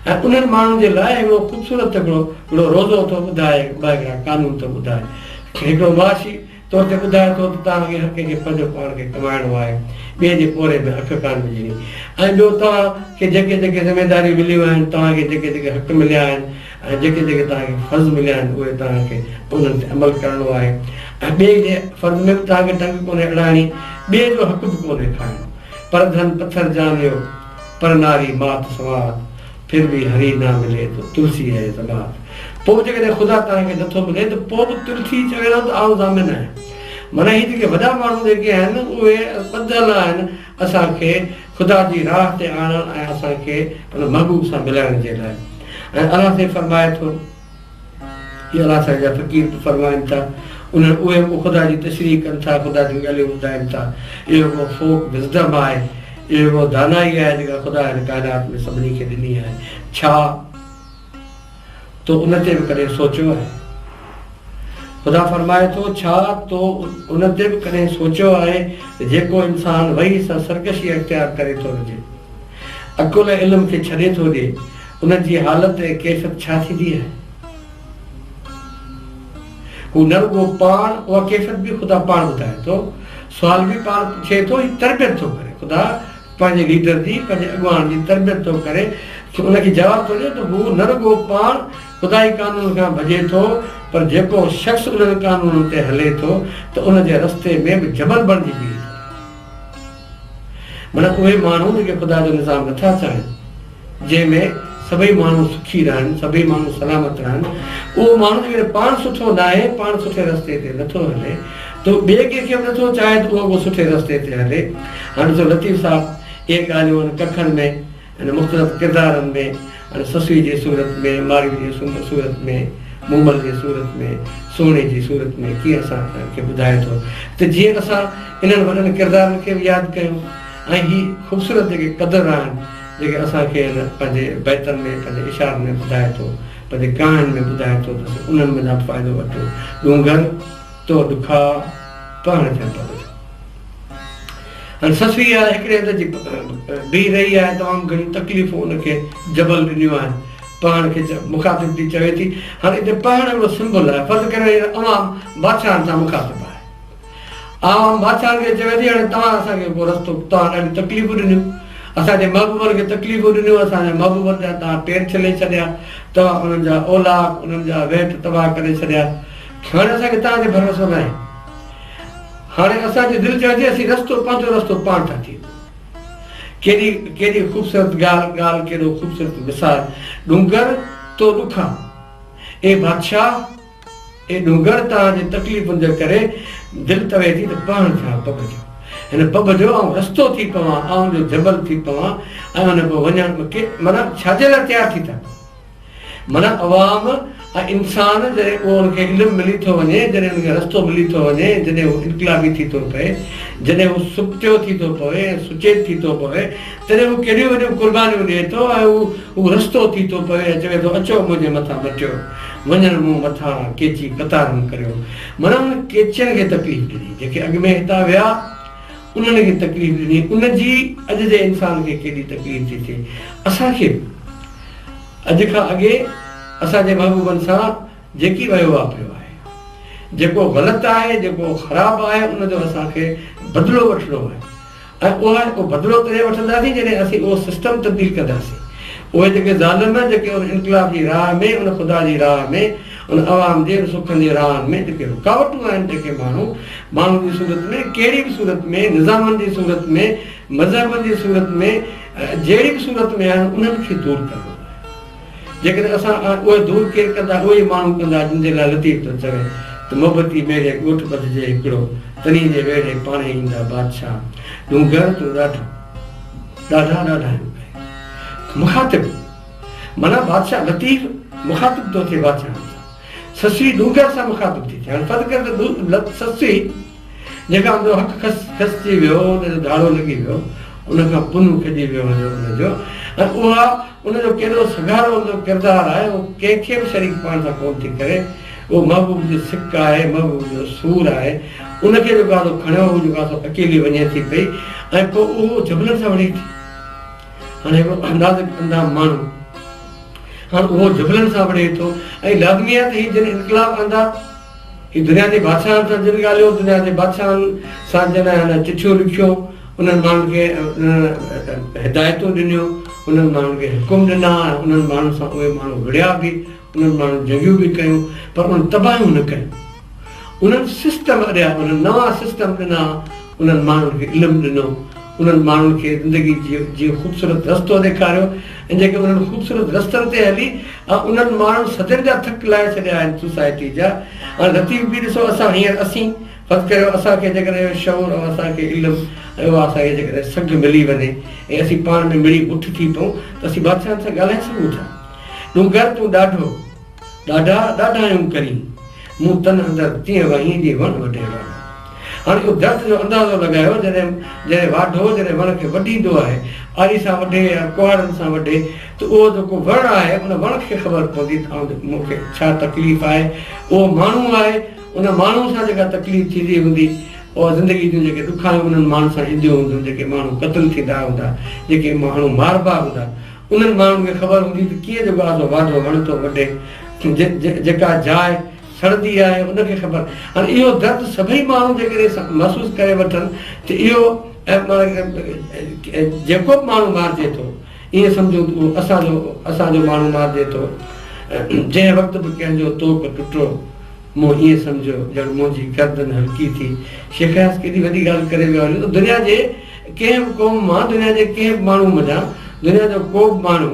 ۽ انهن ماڻهن جي لاء هڪڙو خوبصورت هڪڙو هڪڙو روزو ٿو ٻڌائي، ٻه هڪڙا قانون ٿو ٻڌائي. هڪڙو معاشي طور تي ٻڌائي ٿو ته توهان کي هر ڪنهن کي پنهنجو پاڻ کي ڪمائڻو آهي، ٻئي جي پورهئي ۾ اک ڪانه وجهڻي ۽ ٻيو توهان کي جيڪي جيڪي ذميداريون مليون آهن، توهان کي جيڪي جيڪي حق مليا آهن ۽ جيڪي جيڪي توهان کي فرض مليا آهن اهي توهان کي انهن تي عمل ڪرڻو آهي ۽ ٻئي جي فرض ۾ به توهان کي ٽنگ ڪونهي اڙائڻي، ٻئي جو حق به ڪونهي کائڻو. پر ڌن پٿر جانيو، پر ناري مات سوات، ڦر ڀي هري نا ملي تو تلسي هي زبات. پوء به جيڪڏهن خدا توهان کي نٿو ملي ته پوء به تلسي چوي ٿو ته آئون ضامن آهيان. معنيٰ هي جيڪي وڏا ماڻهو جيڪي آهن اهي ٻڌل آهن اسان کي خدا جي راهه تي آڻڻ ۽ اسان کي ان محبوب سان ملائڻ جي لاء. ۽ الله سائين فرمائي ٿو. اهي الله سائين جا فقير به فرمائن ٿا، انهن اهي به خدا جي تشريح ڪن ٿا، خدا جون ڳالهيون ٻڌائن ٿا. اهو هڪڙو فوڪ وزڊم آهي، اهو هڪڙو دانائي آهي جيڪا خدا هن ڪائنات ۾ سڀني کي ڏني آهي. ڇا تو ان تي به ڪڏهن سوچيو آهي؟ خدا فرمائي ٿو، ڇا تو ان تي به ڪڏهن سوچيو آهي ته جيڪو انسان وحي سان سرڪشي اختيار ڪري ٿو رجي، عقل ۽ علم کي ڇڏي ٿو ڏئي، ان جي حالت ۽ ڪيفيت ڇا ٿيندي آهي؟ هو نه رڳو پاڻ اها ڪيفيت به خدا پاڻ ٻڌائي ٿو، سوال به پاڻ پڇي ٿو، هي تربيت ٿو ڪري، خدا پنهنجي ليڊر جي، پنهنجي اڳواڻ جي تربيت ٿو ڪري، ان کي جواب ٿو ڏئي ته هو نه رڳو پاڻ خدائي قانون کان ڀڄي ٿو، پر جيڪو شخص انهن قانونن تي هلي ٿو ته ان جي رستي ۾ به جبل بڻجي بيهي ٿو. معنيٰ اهي ماڻهو جيڪي خدا جو نظام نٿا چاهين، جنهن ۾ سڀئي ماڻهو سکي رهن، سڀئي ماڻهو سلامت رهن، اهو ماڻهو جيڪڏهن پاڻ سٺو ناهي، پاڻ سٺي رستي تي نٿو هلي ته هو ٻئي ڪنهن کي به نٿو چاهي ته اهو به سٺي رستي تي هلي. هاڻ ڏسو لطيف صاحب اهي ڳالهيون ان ڪکن ۾، ان مختلف ڪردارن ۾، ان سسئي جي صورت ۾، مارئي جي صورت ۾، مومل جي صورت ۾، سهڻي جي صورت ۾ ڪيئن اسان کي ٻڌائي ٿو ته جيئن اسان انهن وڏن ڪردارن کي به ياد ڪيون ۽ هي خوبصورت جيڪي قدر آهن جيڪي اسان کي هن پنهنجي بيتن ۾ پنهنجي اشارن ۾ ٻڌائي ٿو پنهنجي ڪهاڻين ۾ ٻڌائي ٿو ته اسين انهن منجهان به فائدو وٺون ڏونگر تو ڏکا پهڻ ٿين پڳ جو. هاڻي سسئي آهي هڪڙي هنڌ جي بيهي رهي آهي تمام گهڻيون تڪليفون ان کي جبل ڏنيون آهن پهڻ کي مخاطب ٿي چوي ٿي هاڻي هتي پهڻ هڪڙو سمبل آهي فرض ڪريو هينئر عوام بادشاهن سان مخاطب آهي عوام بادشاهن کي چوي ٿي هاڻي توهان اسان کي ڪو رستو توهان ڏاڍيون تڪليفون ڏنيون. اسان جي محبوبن کي تڪليفون ڏنيون، اسان جي محبوبن جا توهان پير ڇلي ڇڏيا، توهان انهن جا اولاق، انهن جا ويٺ تباهه ڪري ڇڏيا. هاڻي اسان کي توهان تي ڀروسو ناهي. هاڻي اسان جي دل چوي ٿي اسين رستو پنهنجو رستو پاڻ ٿا ٿي وڃون. ڪيڏي ڪيڏي خوبصورت ڳالهه ڳالهه ڪيڏو خوبصورت مثال ڏونگر تو ڏکا اي بادشاهه اي ڏونگر توهان جي تڪليفن جي ڪري دل چوي ٿي ته پهڻ ٿيان پٻ جو هن پٻ جو آئون رستو ٿي پوان آئون جو جبل ٿي پوان ۽ ان پوء وڃڻ معنيٰ ڇاجي لاء تيار ٿي ٿا پون. معنيٰ عوام ۽ انسان جڏهن اهو ان کي علم ملي ٿو وڃي، جڏهن ان کي رستو ملي ٿو وڃي، جڏهن هو انقلابي ٿي ٿو پئي، جڏهن هو سپتيو ٿي ٿو پوي ۽ سچيت ٿي ٿو پوي، تڏهن هو ڪيڏيون وڏيون قربانيون ڏئي ٿو ۽ هو هو رستو ٿي ٿو پوي ۽ چوي ٿو اچو منهنجي مٿان مٽيو، وڃڻ مون مٿان ڪيچي قطارون ڪريو. معنيٰ انهن ڪيچين کي تڪليف ڏني، جيڪي اڳ ۾ هتان ويا، انهن کي تڪليف ڏني، ان جي اڄ جي انسان کي ڪيڏي تڪليف ٿي ٿئي، اسان کي به. اڄ کان اڳي اسان جي محبوبن سان جيڪي وهيو واپريو آهي، جيڪو غلط آهي، جيڪو خراب آهي، ان جو اسان کي بدلو وٺڻو آهي ۽ اها اهو بدلو تڏهن وٺنداسين جڏهن اسين اهو سسٽم تبديل ڪنداسين. اهي جيڪي ظالم جيڪي ان انقلاب جي راهه ۾، ان خدا جي راهه ۾، ان عوام جي ان سکن جي راهن ۾ جيڪي رڪاوٽون آهن، جيڪي ماڻهو، ماڻهن جي صورت ۾، ڪهڙي به صورت ۾، نظامن جي صورت ۾، مذهبن جي صورت ۾، جهڙي به صورت ۾ آهن انهن کي دور ڪرڻو آهي. جيڪڏهن اسان اهي دور ڪير ڪندا اهي ئي ماڻهو ڪندا جن جي لاء لطيف ٿو چوي ته محبتي ميڙي ڳوٺ ٻڌجي هڪڙو تني جي ويڙهي پاڻهي ايندا بادشاهه ڏونگر تون ڏاڍو ڏاڍا ڏاڍايون ڪرين مخاطب معنيٰ بادشاهه لطيف مخاطب ٿو ٿئي بادشاهن سان سسئي ڏونگر سان مخاطب ٿي ٿئي هاڻي فرض ڪر ته سسئي جنهن کان ان جو حق کسجي ويو، ان جو ڌاڙو لڳي ويو، ان کان پنهون کڄي ويو هجي ان جو ۽ اها ان جو ڪيڏو سگهارو ان جو ڪردار آهي، اهو ڪنهن کي به شريڪ پاڻ سان ڪونه ٿي ڪري، اهو محبوب جي سڪ آهي، محبوب جو سور آهي، ان کي جيڪو آهي سو کڻيو هو جيڪو آهي سو اڪيلي وڃي ٿي پئي ۽ پوء اهو جبلن سان وڙهي ٿي. هاڻي هڪڙو نازڪ اندام ماڻهو هاڻ اهو جبلن سان وڙهي ٿو ۽ لازمي آهي ته هي جن انقلاب آندا، هي دنيا جي بادشاهن سان جن ڳالهيو، دنيا جي بادشاهن سان جن هن چٺيون لکيون، انهن ماڻهن کي هدايتون ڏنيون، انهن ماڻهن کي حڪم ڏنا ۽ انهن ماڻهن سان اهي ماڻهو وڙهيا به، انهن ماڻهن جنگيون به ڪيون، پر انهن تباهيون نه ڪيون. انهن سسٽم اڏيا، انهن نوان سسٽم ڏنا، انهن ماڻهن کي علم ڏنو، انهن ماڻهن کي زندگي جي خوبصورت رستو ڏيکاريو ۽ جيڪي انهن خوبصورت رستن تي هلي ۽ انهن ماڻهن صدين جا ٿڪ لاهي ڇڏيا آهن سوسائٽي جا ۽ لطيف به ڏسو اسان هينئر اسين فرض ڪريو اسان کي جيڪڏهن اهو شعور ۽ اسان کي علم ۽ اها اسان کي جيڪڏهن سگهه ملي وڃي ۽ اسين پاڻ ۾ مڙي مٺ ٿي پئون ته اسين بادشاهن سان ڳالهائي سگهون ٿا. ڏونگر تون ڏاڍو. ڏاڍا ڏاڍايون ڪرين، مون تن اندر تيئن وهين جي وڻ وڍي واڍو. هاڻي اهو درد جو اندازو لڳايو جڏهن جڏهن واڍو جڏهن وڻ کي وڍيندو آهي، آري سان وڍي يا ڪهاڙن سان وڍي ته اهو جيڪو وڻ آهي ان وڻ کي خبر پوندي ته آئون مون کي ڇا تڪليف آهي. اهو ماڻهو آهي ان ماڻهو سان جيڪا تڪليف ٿيندي هوندي اها زندگي جون جيڪي ڏکايون انهن ماڻهن سان اينديون هونديون جيڪي ماڻهو قتل ٿيندا هوندا، جيڪي ماڻهو ماربا هوندا. انهن ماڻهن کي خبر هوندي ته ڪيئن جيڪو آهي سو واڍو وڻ ٿو وڍي، جيڪا جاء سڙندي آهي ان کي خبر. هاڻي اهو درد سڀئي ماڻهو جيڪڏهن محسوس ڪري وٺن ته اهو جيڪو به ماڻهو مارجي ٿو ائين سمجهون ته اهو اسان جو اسان جو ماڻهو مارجي ٿو. جنهن وقت به ڪنهن جو طوق ٽٽو. مون ائين سمجهيو ڄڻ منهنجي گردن هلڪي ٿي. شيخ اياز ڪيڏي وڏي ڳالهه ڪري ويو آهي ته دنيا جي ڪنهن به قوم مان، دنيا جي ڪنهن به ماڻهو منجهان، دنيا جو ڪو به ماڻهو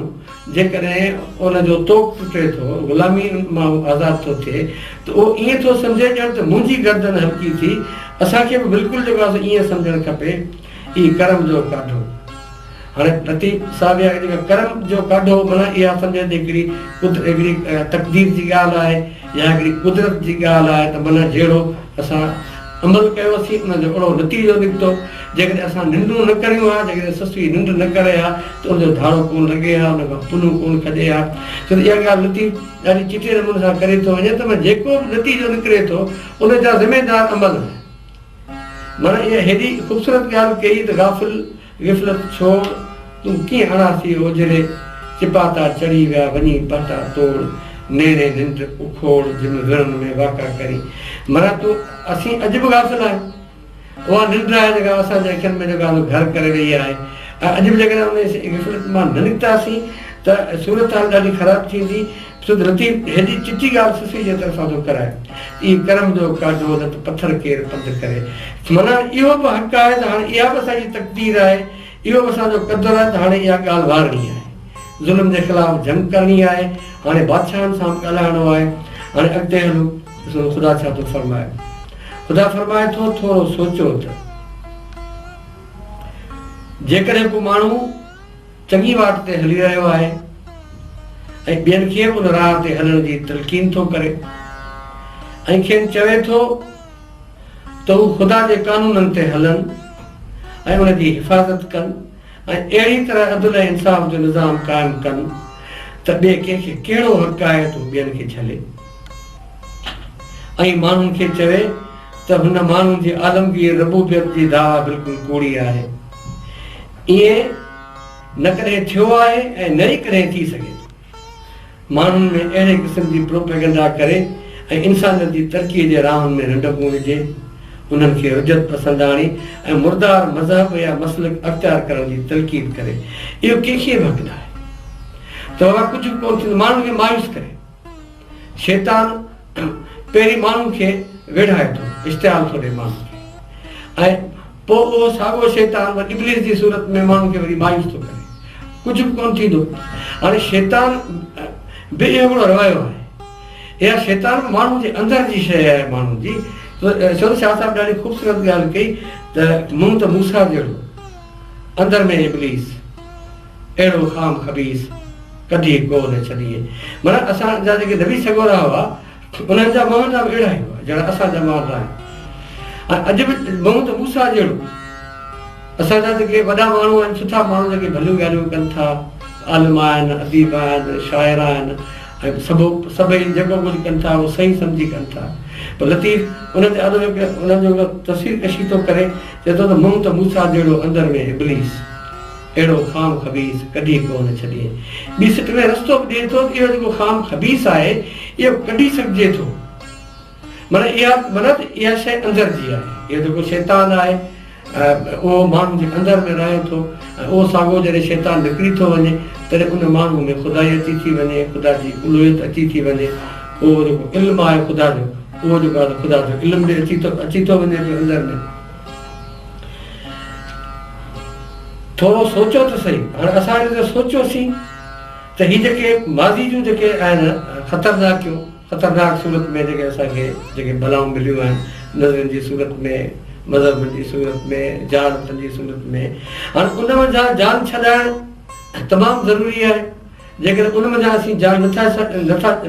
جيڪڏهن ان جو طوق ٽٽي ٿو، غلامي مان هو آزاد ٿو ٿئي ته اهو ائين ٿو سمجهي ڄڻ ته منهنجي گردن هلڪي ٿي. اسان کي به بلڪل جيڪو آهي سو ائين سمجهڻ کپي. اي ڪرم جو ڪاڍو. هاڻي لطيف صاحب اها جيڪا ڪرم جو ڪاڍو معنيٰ اها سمجهه ته هڪڙي هڪڙي تقدير جي ڳالهه آهي يا هڪڙي قدرت جي ڳالهه آهي ته معنيٰ جهڙو اسان عمل ڪيوسين ان جو اهڙو نتيجو نڪتو. جيڪڏهن اسان ننڊون نه ڪريون ها، جيڪڏهن سسئي ننڊ نه ڪري ها ته ان جو ڌاڙو ڪونه لڳي ها، ان کان پنهون ڪونه کڄي ها. ڇو ته اها ڳالهه لطيف ڏاڍي چٽي نموني سان ڪري ٿو وڃي ته معنيٰ جيڪو به نتيجو نڪري ٿو ان جا ذميدار عمل آهن. معنيٰ اها هيڏي خوبصورت ڳالهه ڪئي ته غافل غفلت ڇوڙ، تون ڪيئن اڻاسي اوجهري، چپاتا چڙهي ويا وڃي پاٽا توڙ، نيڻي ننڊ اکوڙ جم ورن ۾ واڪا ڪرين. معنيٰ تون اسين اڄ به غافل آهيون. اها ننڊ آهي جيڪا اسان جي اکين ۾ جيڪا گهر ڪري وئي آهي. ۽ اڄ به جيڪڏهن ان غفلت مان نه نڪتاسين ته صورتحال ڏاڍي خراب ٿيندي. ڇو ته لطيف هيڏي چٽي ڳالهه سسئي جي طرفان ٿو ڪرائي ته اي ڪرم جو ڪاڍو نه ته پٿر ڪير پنڌ ڪري. معنيٰ اهو به حق آهي ته هاڻي اها به اسان جي تقدير آهي، اهو به اسان جو قدر آهي ته هاڻي اها ڳالهه وارڻي آهي. ظلم جي خلاف جنگ ڪرڻي آهي، هاڻي بادشاهن سان به ڳالهائڻو آهي. هاڻي اڳتي هلون ڏسون خدا ڇا ٿو فرمائي. خدا فرمائي ٿو ٿورو سوچو ته جيڪڏهن ڪو ماڻهو چڱي واٽ تي هلي رهيو آهي ۽ ٻين کي به ان راهه تي هلڻ جي تلقين ٿو ڪري ۽ کين چوي ٿو ته هو خدا جي قانونن تي هلن ۽ ان جي حفاظت ڪن ۽ اهڙي طرح عدل ۽ انصاف جو نظام قائم ڪن ته ٻئي ڪنهن کي ڪهڙو حق آهي ته هو ٻين کي جهلي ۽ ماڻهن کي چوي ته هن ماڻهن جي عالمگير ربوبيت جي دعويٰ بلڪل ڪوڙي آهي. ائين نه ڪڏهن ٿيو آهي ۽ نه ئي ڪڏهن ٿي سگهي ٿو. ماڻهن ۾ اهڙي قسم جي پروپيگنڊا ڪري ۽ انسانيت جي ترقيء جي راهن ۾ رنڊڪون وجهي، انهن کي رجعت پسنداڻي ۽ مردار مذهب يا مسلڪ اختيار ڪرڻ جي تلقين ڪري، اهو ڪنهن کي به حق ناهي ته بابا ڪجهه به ڪونه ٿيندو، ماڻهن کي مايوس ڪري. شيطان پهرين ماڻهن کي ويڙهائي ٿو، اشتعال ٿو ڏئي ماڻهن کي ۽ پوء اهو ساڳيو شيطان وري ابليس جي صورت ۾ ماڻهن کي وري مايوس ٿو ڪري. ڪجهه به ڪونه ٿيندو. هاڻي شيطان به اهو هڪڙو رويو آهي. اها شيطان به ماڻهو جي اندر جي شيء آهي ماڻهو جي. ڇو ته شاهه صاحب ڏاڍي خوبصورت ڳالهه ڪئي ته منهن ته موسيٰ جهڙو، اندر ۾ ابليس. اهڙو خام خبيث ڪڍي ڪو نه ڇڏيئين. معنيٰ اسان جا جيڪي نبي سڳورا هئا، انهن جا مهانڊا به اهڙا ئي هئا، جهڙا اسان جا مهانڊا آهن. ۽ اڄ به منهن ته موسيٰ جهڙو. اسان جا جيڪي وڏا ماڻهو آهن، سٺا ماڻهو جيڪي ڀليون ڳالهيون ڪن ٿا، عالم آهن، اديب آهن، شاعر آهن ۽ سڀ سڀئي جيڪو ڪجهه ڪن ٿا، اهو صحيح سمجهي ڪن ٿا. پر لطيف انهن جي آڏو هڪ انهن جو تصوير ڪشي ٿو ڪري، چئي ٿو ته منهن ته موسيٰ جهڙو اندر ۾ ابليس. اهڙو خام خبيث ڪڍي ڪو نه ڇڏين. ٻي سٽ ۾ رستو به ڏئي ٿو ته اهو جيڪو خام خبيث آهي، اهو ڪڍي سگهجي ٿو. معنيٰ اها معنيٰ ته اها شيء اندر جي آهي. اهو جيڪو شيطان آهي، اهو ماڻهو جي اندر ۾ رهي ٿو ۽ اهو ساڳو جڏهن شيطان نڪري ٿو وڃي، تڏهن ان ماڻهو ۾ خدائي اچي ٿي وڃي، خدا جي الوهيت اچي ٿي وڃي. اهو جيڪو علم آهي خدا جو، اهو جيڪو آهي ته خدا جو علم به اچي ٿو وڃي پيو اندر ۾. ٿورو سوچو ته سهي. هاڻي اسان جيڪڏهن سوچيوسين ته هي جيڪي ماضي جون جيڪي آهن خطرناڪيون، خطرناڪ صورت ۾ جيڪي اسان کي جيڪي بلائون مليون آهن نظرين جي صورت ۾، مذهبن جي صورت ۾، جهالتن جي صورت ۾، هاڻي ان منجهان جان ڇڏائڻ تمام ضروري آهي. جيڪڏهن ان منجهان اسين جان نه ٿا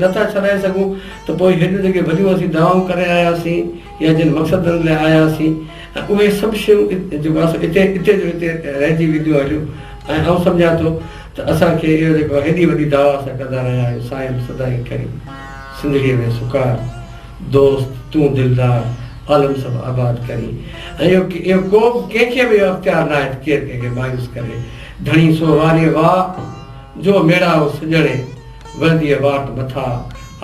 نه ٿا ڇڏائي سگهون ته پوء هيڏيون جيڪي وڏيون اسين دعوائون ڪري آياسين يا جن مقصدن لاء آياسين ۽ اهي سڀ شيون جيڪو آهي سو اتي اتي جو اتي رهجي وينديون هليون ۽ آئون سمجهان ٿو ته اسان کي اهو جيڪو آهي هيڏي وڏي دعويٰ اسان ڪندا رهيا آهيون سائين به سدائين ڪرين سنڌڙيء ۾ سڪار دوست تون دلدار عالم سڀ آباد ڪرين ۽ اهو اهو ڪو به ڪنهن کي به اهو اختيار ناهي ته ڪير ڪنهن کي مايوس ڪري ڌڻي سو واريء واء جو ميڙائو سڄڻي، وهنديء واٽ مٿا،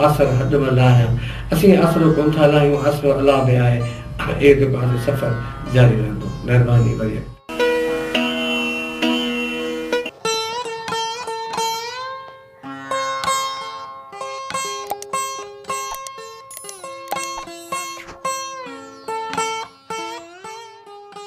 آسر هڏ م لاهيان. اسين آسرو ڪونه ٿا لاهيون، آسرو الله ۾ آهي ۽ اهو جيڪو آهي سو سفر جاري رهندو. مهرباني وري.